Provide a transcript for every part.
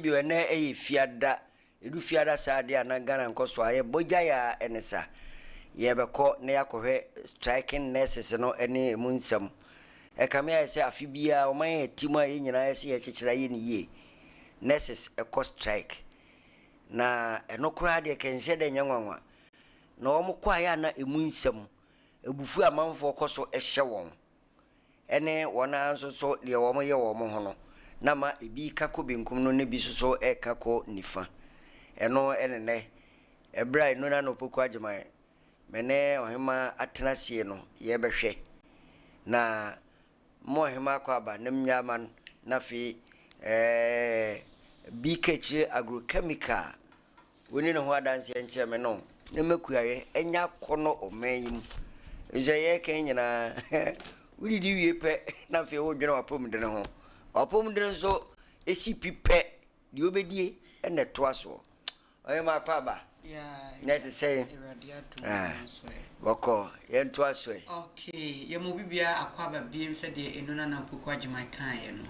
bio, ɛnɛ ɛyɛ Fiada. Ɛdu Fiada saa deɛ a na Ghana nkɔ so a yɛbɔ gyae a ɛne sa. Yɛbɛkɔ na yɛakɔhwɛ striking nurses no ne ɛmu nsɛm. Ɛkame ayɛ sɛ afe biara ɔman a yɛte mu a yɛn nyinaa yɛsɛ yɛkyekyere ayɛ ne yie. Nurses ɛkɔ strike. Na ɛno koraa deɛ kɛnhyɛ dɛ nyɛ nwanwa. Na wɔn kɔ ayɛ a na ɛmu nsɛm, abufuo a amanfoɔ kɔ so hyɛ wɔn. ne wɔn ara nso so deɛ wɔyɛ wɔn ho no, na ama ebi reka kɔ benkum no na ebi nso so reka kɔ nifa. Ɛno ne nnɛ, ɛberɛ a Nnora na Opoku Agyemang, me ne Ɔhemaa atena aseɛ no, yɛrebɛhwɛ. Na mo Ɔhemaa akɔ aba ne mnyama no, na afei ɛɛ bi ka akyire agrochemical Wonni ne ho adanseɛ nkyerɛ me no ne m'akuayɛ nyɛ akɔnnɔ ɔman yi mu. Efisɛ yɛreka yi nyinaa, wodidi wie pɛ na afei wodwene w'apɔmuden ho. W'apɔmuden nso si pi pɛ, deɛ wobɛdie na ɛtoa soɔ. Ɔyɛ ma akɔ aba. Na ɛte sɛ bɔkɔ yɛntoa so ɛ. Okay, yɛma obi biara akɔ aba biem sɛdeɛ Eno Nana Opoku Agyemang kaeɛ no.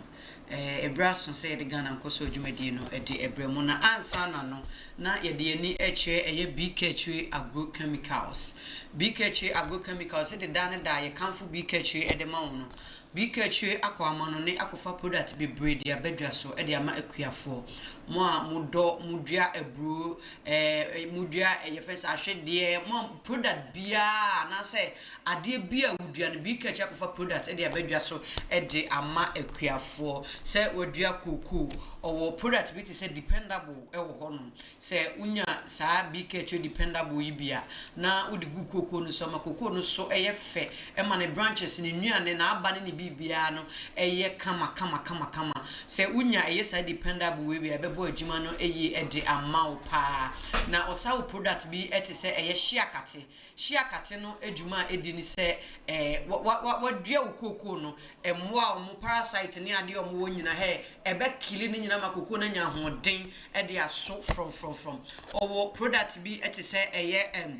Ɛberɛ aso sɛ yɛde Ghana nkɔsoɔ dwumadie no de brɛ mo. Na ansa na no, na yɛde yɛn ani rekyerɛ ɛyɛ BKHA Agro Chemicals. BKHA Agro Chemicals, sɛdeɛ daa ne daa yɛkamfo BKHA de ma wo no, BKHA akɔ amanɔne akɔfa product bebree de aba dwa so de ama akuafoɔ. Mo a modɔ, modua aburo, ɛɛ modua yɛfrɛ sɛ ahwedeɛ, mo a product biara anaasɛ Adeɛ bi a wodua no, bi kakyi akɔfa product de aba dwa so de ama akuafoɔ. Sɛ wadua kookoo, ɔwɔ product bi te sɛ dependable wɔ hɔnom. Sɛ wonya saa bi kakyi dependable yi bi a, na wode gu kookoo no so ama kookoo no so yɛ fɛ, ɛma ne branches, ne nnuane, n'aba ne ne biribiara no yɛ kama kama kama kama. Sɛ wonya ɛyɛ saa dependable wei bi a, ɛbɛbɔ adwuma no yie de ama wo paa. Na ɔsa wo product bi te sɛ ɛyɛ hyeakate. Hyiakate no dwuma a edi ne sɛ ɛɛ wa wa wa wadua wo kookoo no, mmoa a wɔn parasite ne adeɛ a wɔwɔ nyina hɛ ɛbɛ kili ne nyina ma kookoo no anya ahoɔden de aso frɔmfrɔmfrɔm. Ɔwɔ product bi te sɛ ɛyɛ ɛm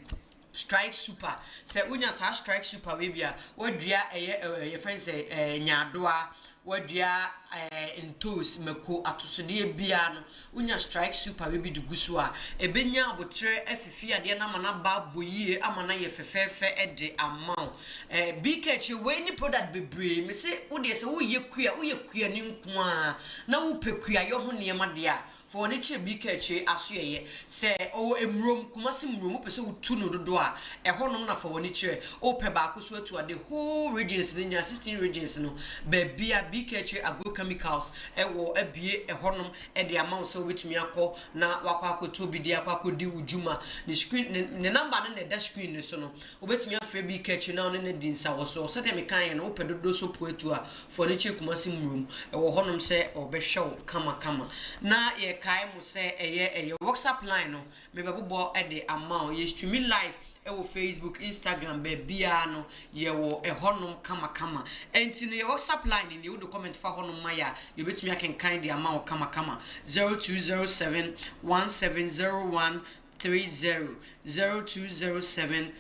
strike super. Sɛ wonya saa strike super wei bi a, wadua ɛyɛ ɛɛ yɛfrɛ no sɛ ɛɛ nyaadoa, Woadua ɛɛ ntoos, mako, atosodeɛ biara no, wonya strike super bi de gu so a, ɛbɛnya aboterɛ afifi adeɛ no ama no aba abɔ yie ama no ayɛ fɛfɛɛfɛ de ama wo. Ɛɛ BK akyire wei ne product bebree. Mese wo deɛ sɛ woyɛ kua, woyɛ kuani nko ara na wopɛ kuayɔ ho nneɛma deɛ a, Fa w'ani kyerɛ bi ka akyire asoɛeɛ. Sɛ ɔwɔ mmurom, Kumasi mmurom, wopɛ sɛ wotu no dodoɔ a, ɛhɔnom na fa w'ani kyerɛ. Wopɛ baako so atu a, the whole regions no nyinaa, 16 regions no, baabia bi ka akyire agrochemicals wɔ abue ɛhɔnom de ama wo sɛ wobɛtumi akɔ na wakɔ akɔtɔ bi de akɔ akɔdi wo dwuma. Ne screen, ne, ne number no na ɛda screen no so no. Wobɛtumi afrɛ bi ka akyire na wo ne no adi nsawɔsoɔ. Sɛdeɛ mekaeɛ no, wopɛ dodoɔ so po atu a, Fa w'ani kyerɛ Kumasi Mmurom. Ɛwɔ hɔnom sɛ ɔbɛhwɛ wo kamakama. Na yɛkae mo sɛ ɛyɛ ɛyɛ WhatsApp line no mebɛbobɔ de ama wo. Yɛ streami live wɔ Facebook, Instagram, baabiara no yɛwɔ ɛhɔnom kamakama. Ɛnti no yɛ WhatsApp line nie, wode comment fa hɔnom ma yɛ a yɛbɛtumi akenkan de ama wo kamakama. 0207 1701 30 0207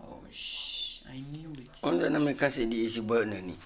Oh shh, I knew it. Ɔno na meka sɛ deɛ ɛsi bɔ n'ani.